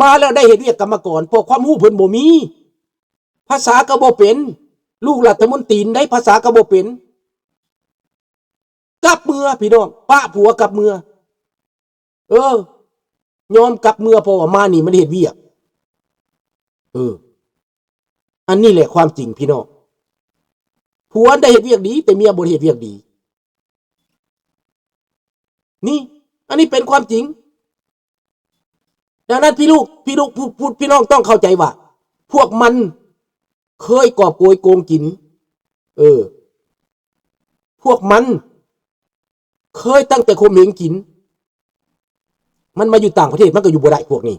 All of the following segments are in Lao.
ມາແລ້ວໄດ້ເຮັດວຽກກຳມະກອນ ເພາະຄວາມຮູ້ເພິ່ນບໍ່ມີ ພາສາກໍບໍ່ເປັນ ລູກລັດຖະມົນຕີໃດ໋ ພາສາກໍບໍ່ເປັນ ກັບເມືອພີ່ນ້ອງ ປະຜົວກັບເມືອ ເອີ ຍອມກັບເມືອ ເພາະວ່າມານີ້ມັນເຮັດວຽກ ເອີ ອັນນີ້ແຫຼະຄວາມຈິງພີ່ນ້ອງ ຜົວໄດ້ເຮັດວຽກດີ ແຕ່ເມຍບໍ່ໄດ້ເຮັດວຽກດີ ນີ້ ອັນນີ້ເປັນຄວາມຈິງ. ດັ່ງນັ້ນ ພີ່ລູກ ພີ່ລູກ ຜູ້ ຜູ້ ພີ່ນ້ອງຕ້ອງເຂົ້າໃຈວ່າ ພວກມັນເຄີຍກອບໂກຍໂກງກິນ ເອີ ພວກມັນເຄີຍຕັ້ງແຕ່ຂົ່ມເຫງກິນ ມັນມາຢູ່ຕ່າງປະເທດ ມັນກໍຢູ່ບໍ່ໄດ້ພວກນີ້.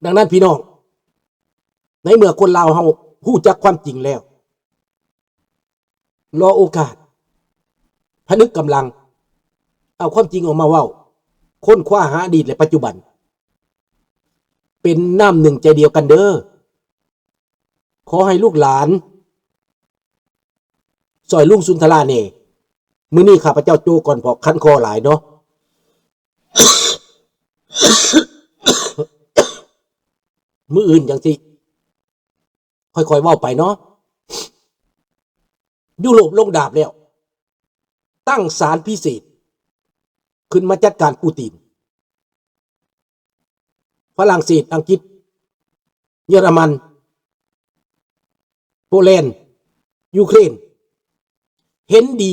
ດັ່ງນັ້ນ ພີ່ນ້ອງ ໃນເມື່ອຄົນລາວເຮົາຮູ້ຈັກຄວາມຈິງແລ້ວ ລໍໂອກາດ ຜະນຶກກຳລັງ ເອົາຄວາມຈິງອອກມາເວົ້າ ຄົ້ນຄວ້າຫາອະດີດ ແລະ ປັດຈຸບັນ ເປັນນ້ຳໜຶ່ງໃຈດຽວກັນເດີ້. ຂໍໃຫ້ລູກຫຼານຊ່ອຍລຸງສຸນທະລາແດ່. ມື້ນີ້ຂ້າພະເຈົ້າໂຈກ່ອນ ເພາະຄັນຄໍຫຼາຍເນາະ. ມື້ອື່ນຈັ່ງຊິຄ່ອຍໆເວົ້າໄປເນາະ. ຢູໂຣບລົງດາບແລ້ວ ຕັ້ງສານພິເສດຂຶ້ນມາຈັດການປູຕິນ. ຝຣັ່ງເສດ, ອັງກິດ, ເຢຍລະມັນ, ໂປແລນ, ຢູເຄຣນ ເຫັນດີ,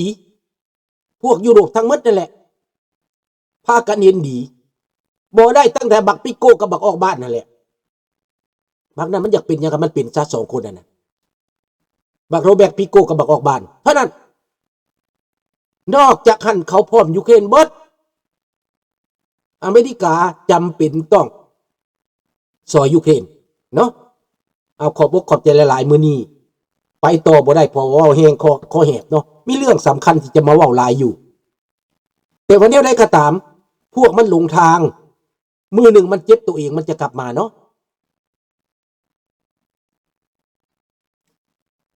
ພວກຢູໂຣບທັງໝົດນັ້ນແຫຼະ ພາກັນເຫັນດີ. ບໍ່ໄດ້ຕັ້ງແຕ່ບັກປິໂກ້ກັບບັກອອກບ້ານນັ້ນແຫຼະ. ບັກນັ້ນມັນຢາກເປັນຫຍັງກໍມັນເປັນຊະ ສອງຄົນນັ້ນນະ ບັກໂຣແບັກ ປິໂກ້ກັບບັກອອກບ້ານເທົ່ານັ້ນ. ນອກຈາກຫັ້ນເຂົາພ້ອມຢູເຄຣນເບິດ. ອາເມລິກາຈຳເປັນຕ້ອງຊ່ອຍຢູເຄຣນເນາະ. ເອົາ ຂອບອົກຂອບໃຈຫຼາຍໆ. ມື້ນີ້ໄປຕໍ່ບໍ່ໄດ້ ເພາະວ່າເວົ້າແຮງ ຄໍ ຄໍແຫບເນາະ. ມີເລື່ອງສຳຄັນທີ່ຈະມາເວົ້າຫຼາຍຢູ່ ແຕ່ວ່າແນວໃດກໍຕາມ ພວກມັນຫຼົງທາງ. ມື້ໜຶ່ງມັນເຈັບໂຕເອງ ມັນຈະກັບມາເນາະ.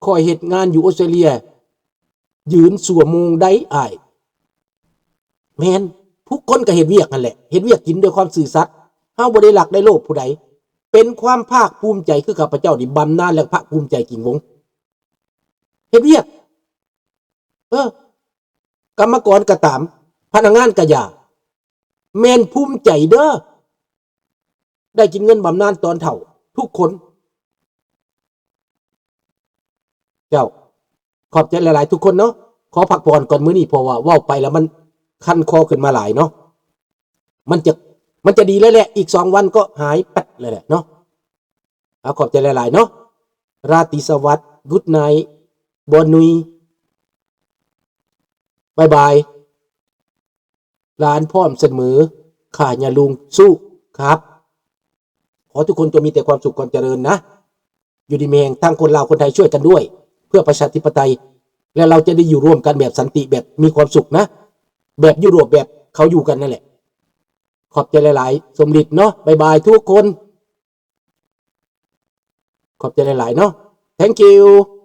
ຂ້ອຍເຮັດງານຢູ່ອົດສະຕຣາເລຍ ຢືນຊົ່ວໂມງໃດອ້າຍ? ແມ່ນ, ທຸກຄົນກໍເຮັດວຽກຫັ້ນແຫຼະ, ເຮັດວຽກກິນດ້ວຍຄວາມຊື່ສັດ. ເຮົາບໍ່ໄດ້ລັກໄດ້ໂລບຜູ້ໃດ. ເປັນຄວາມພາກພູມໃຈ ຄືຂ້າພະເຈົ້ານີ້ ບຳນານ ແລະ ພາກພູມໃຈກິງວົງ ເຮັດວຽກ. ເອີ ກຳມະກອນກໍຕາມ, ພະນັກງານກໍຢ່າ, ແມ່ນພູມໃຈເດີ້ ໄດ້ກິນເງິນບຳນານຕອນເຖົ້າທຸກຄົນ. ເຈົ້າ ຂອບໃຈຫຼາຍໆ ທຸກຄົນເນາະ. ຂໍພັກຜ່ອນກ່ອນມື້ນີ້ ເພາະວ່າເວົ້າໄປແລ້ວມັນຄັນຄໍຂຶ້ນມາຫຼາຍເນາະ. ມັນຈະ ມັນຈະດີແລ້ວແຫຼະ, ອີກສອງວັນກໍຫາຍປັດແລ້ວແຫຼະເນາະ. ເອົາ ຂອບໃຈຫຼາຍໆເນາະ. ລາຕີສະຫວັດ, ກຸດໄນ, ບອນນຸຍ, ບາຍບາຍ. ຫຼານພ້ອມສະເໝີ ຂ້າຍາລຸງສູ້ຄັບ. ຂໍທຸກຄົນຈົ່ງມີແຕ່ຄວາມສຸກຄວາມຈະເລີນນະ, ຢູ່ດີມີແຮງ. ທັງຄົນລາວຄົນໄທຊ່ວຍກັນດ້ວຍ ເພື່ອປະຊາທິປະໄຕ ແລະ ເຮົາຈະໄດ້ຢູ່ຮ່ວມກັນແບບສັນຕິ ແບບມີຄວາມສຸກນະ, ແບບຢູໂຣບ ແບບເຂົາຢູ່ກັນນັ້ນແຫຼະ. ຂອບໃຈຫຼາຍໆ ສົມລິດເນາະ. ບາຍບາຍທຸກຄົນ. ຂອບໃຈຫຼາຍໆເນາະ. Thank you.